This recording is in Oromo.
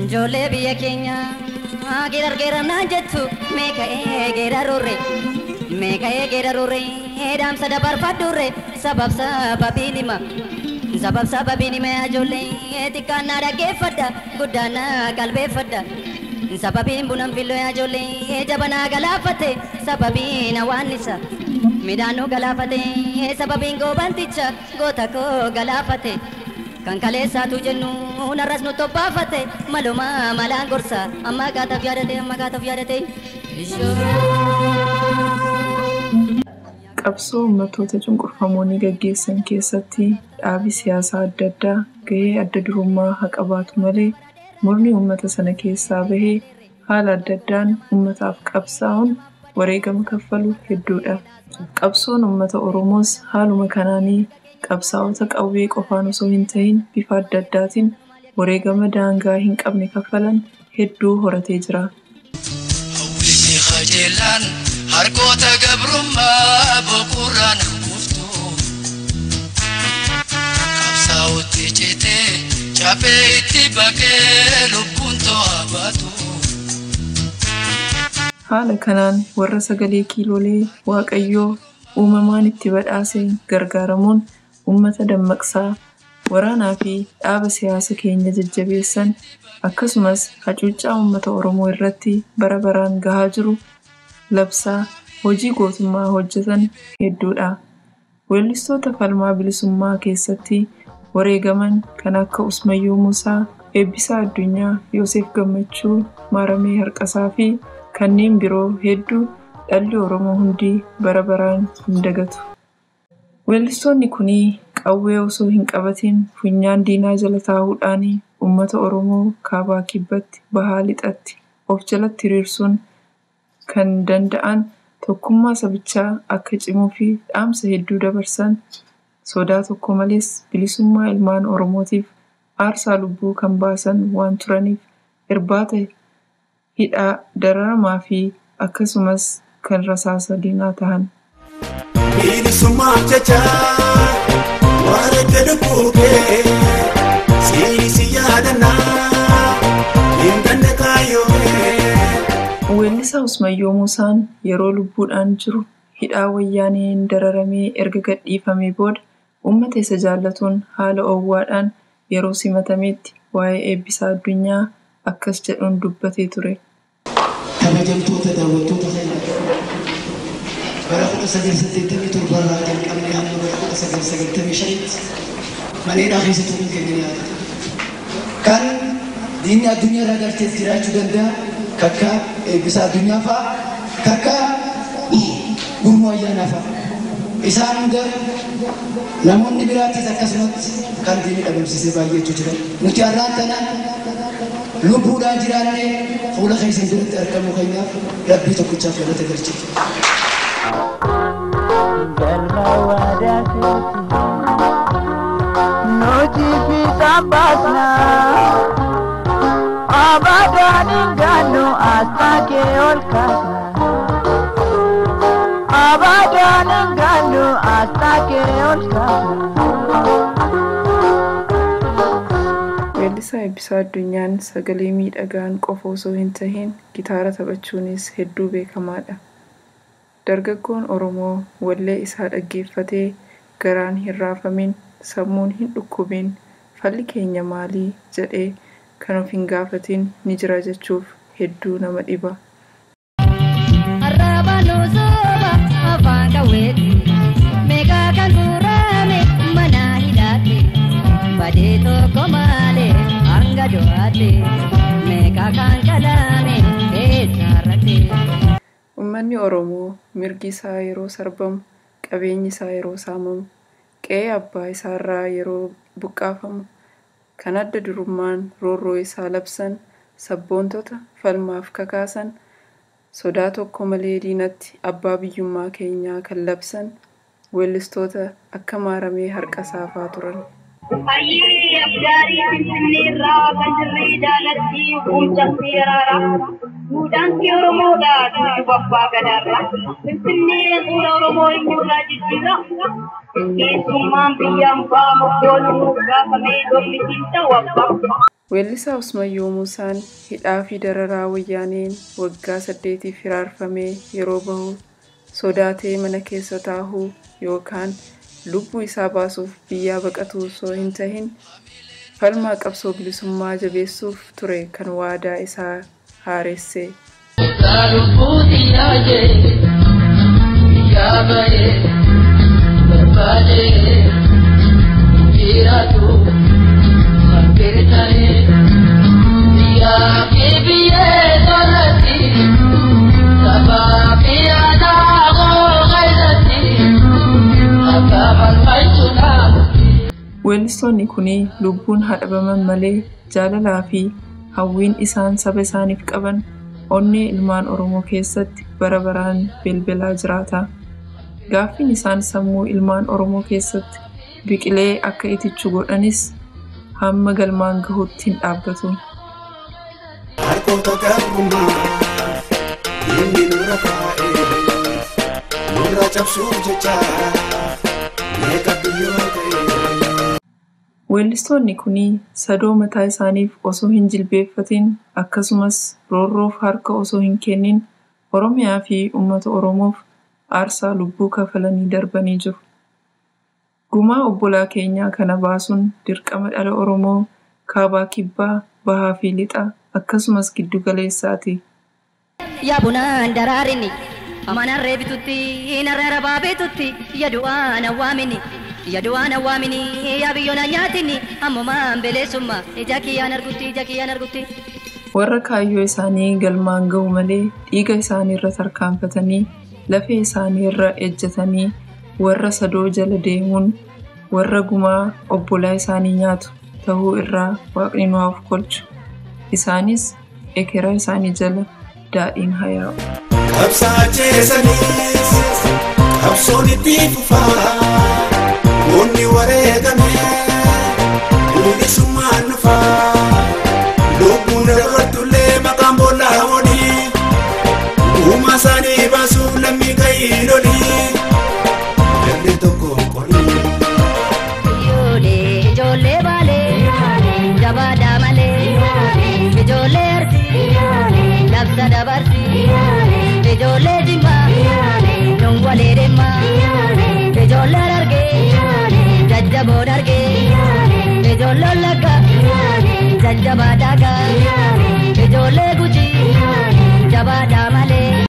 Ijoollee biyya keenyaa geerar geeramnaan jettu meeqa'ee geerarurre meeqa'ee geerarurre dhaamsa dabarfadhurre sabab sababiin hima sabab sababiin hima ijoollee xiqqaan na dhaggeeffadha guddaan na qalbeeffadha sababiin bunan filloo ijoollee jabanaa galaafate sababiin hawaannisa midhaan nu galaafate sababiin goobanticha goota koo galaafate. Kan kaleessaatu jennu narras nu tobbaafate maluma malaan gorsa amma gaataaf yaadate amma gaataaf yaadate. Qabsoo uummattoota cunqurfamoo gaggeessan keessatti dhaabi siyaasaa adda addaa gahee adda durummaa haa qabaatu malee murni uummata sana keessaa bahee haala adda addaan uummataaf qabsaa'uun wareegama kaffalu hedduudha. Qabsoon uummata Oromoos haaluma kanaanii qabsaa'ota qawwee qofaan osoo hin ta'iin bifa adda addaatiin wareegama daangaa hin qabne kaffalan hedduu horatee jira. Hawwisi qajeelaan harkoota gabrummaa boqorraan kuuftu. Qabsaa'otti citee chaappee itti baqee lubbuun to'aa baatu. Haala kanaan warra sagalee kiilolee Waaqayyoo uumamaan itti badhaase gargaaramuun uummata dammaqsaa waraanaa fi dhaaba siyaasa keenya jajjabeessan akkasumas hacuuccaa uummata Oromoo irratti bara baraan gahaa jiru labsaa hojii gootummaa hojjetan hedduudha. Weellistoota falmaa bilisummaa keessatti wareegaman kan akka Usmayyoo Muusaa, Eebbisaa Addunyaa, Yoosef Gammachuu, Maaramee Harqasaa fi kanneen biroo hedduu dhalli Oromoo hundi bara baraan hin dagatu. Weellistoonni kunii qawwee osoo hin qabatin funyaan diinaa jala taa'uudhaan uummata Oromoo kaabaa kibbatti, bahaa lixatti of jalatti hiriirsuun kan danda'an tokkummaa sabichaa akka cimuu fi dhaamsa hedduu dabarsan sodaa tokko malees bilisummaa ilmaan Oromootiif aarsaa lubbuu kan baasan waan turaniif irbaata hidhaa dararamaa fi akkasumas kan rasaasa diinaa tahan. Bilisummaaf jecha wareegga lubbuu kee siisi yaadannaa hin ganne kaayyoo kee. Weellisaa Usmayyoo Muusaan yeroo lubbuudhaan jiru hidhaa wayyaaneen dararamee erga gadhiifamee booda uummata isa jaallatuun haala owwaadhaan yeroo simatametti waa'ee Eebbisaa Addunyaa akkas jedhuun dubbatee ture. Kabajamtoota daawwattoota keenya bara 1987 irraa jalqabnee hamma bara 1995tti maleedhaa keessa turuun keenya ni yaadata. Kan diinni addunyaa irraa galtees jiraachuu danda'a. Kakka Eebbisaa Addunyaa fa'a, kakka Gurmuu Ayyaanaa fa'a. Isaan hunda namoonni biraattis akkasumatti kan diinni dhabamsiisee baay'eetu jira. Nuti har'aan tana lubbuudhaan jiraannee fuula keessan duratti argamuu keenyaaf Rabbii tokkichaaf galata galchina. Galma waadaa keeti nuti fiixaan baasna abadaan hin gaannu asxaa kee ol kaasna abadaan hin gaannu asxaa kee ol kaasna. Weellisaa Eebbisaa Addunyaan sagalee miidhagaan qofa osoo hin tahin gitaara taphachuunis hedduu beekamaadha. Dargaggoon Oromoo wallee isaa dhaggeeffatee garaan hin raafamin, sammuun hin dhukkubin, falli keenya maalii jedhee kan of hin gaafatin ni jira jechuuf hedduu nama dhiba. Arraba nu sooba afaan qawweeti meeqa kan guurame mana hidhaatti badee tokko malee hanga du'aatti meeqa kan qalame eessarratti. Uummanni Oromoo mirgi isaa yeroo sarbamu, qabeenyi isaa yeroo saamamu, qe'ee abbaa isaarraa yeroo buqqaafamu, kan adda durummaan roorroo isaa labsan, sabboontota falmaaf kakaasan, sodaa tokko malee diinatti abbaa biyyummaa keenyaa kan labsan weellistoota akka Maaramee Harqasaa fa'aa turan. Hayyee abgaarii Finfinnee irraa kan dirree jaalatti fuuncatti araara. Duudhaan kee Oromoodha duudhu abbaa gadaarra. Finfinnee fuula Oromoo eenyurraa jijjiirra. Keessummaan biyyaan ba'aa moggoon gaafamee dormisiin ta'u abbaa. Weellisaa Usmayyoo Muusaan hidhaa fi dararaa wayyaaneen waggaa 8 hiraarfamee yeroo bahu sodaatee mana keessa taahuu yookaan lubbuu isaa baasuuf biyyaa baqatuu osoo hin tahin falmaa qabsoo bilisummaa jabeessuuf ture kan waadaa isaa haaresse. Weellistoonni kun lubbuun hadhabaman malee jaalalaa fi hawwiin isaan saba isaaniif qaban onnee ilmaan Oromoo keessatti bara baraan belbelaa jiraata. Gaaffiin isaan sammuu ilmaan Oromoo keessatti biqilee akka itichu godhanis hamma galmaan gahuutti hin dhaabbatu. Harkoota gabrummaa inni nurra kaa'ee nurra cabsuuf jecha meeqa biyyoo ta'e. Weellistoonni kun sadoo mataa isaaniif osoo hin jilbeeffatin akkasumas roorroof harka osoo hin kennin Oromiyaa fi uummata Oromoof aarsaa lubbuu kafalanii darbanii jiru. Gumaa obbolaa keenyaa kana baasuun dirqama dhala Oromoo kaabaa kibbaa, bahaa fi lixa akkasumas giddu galeessaati. Yaa bunaan daraarini manarree bitutti narra rabaa bitutti yadu'aan awwaamini yadu'aan awwaamini yaa biyyoon nyaatini ammumaan beleessumma ija kiyyaan argutti ija kiyyaan argutti. Warra kaayyoo isaanii galmaan gahu malee dhiiga isaanii irra tarkaanfatanii lafee isaanii irra ejjetanii warra sadoo jala deemuun warra gumaa obbolaa isaanii nyaatu tahuu irraa waaqni nu haa kolchu. Isaanis ekeraa isaanii jala daadhiin haa yaa'u. Qabsaa jeesaniis qabsoon itti fufaa goonni wareegame bilisummaan dhufaa lubbuun dabartullee maqaan boollaa olii uumaa isaanii baasuuf lammii gahii olii jarri tokko qolii. Ijoollee ijoollee baalee jabaadhaa malee ijoollee arsii labsa dabarsii ijoollee jimmaa nun walee deemaa ijoollee argee jajjaboon argee ijoollee laggaa.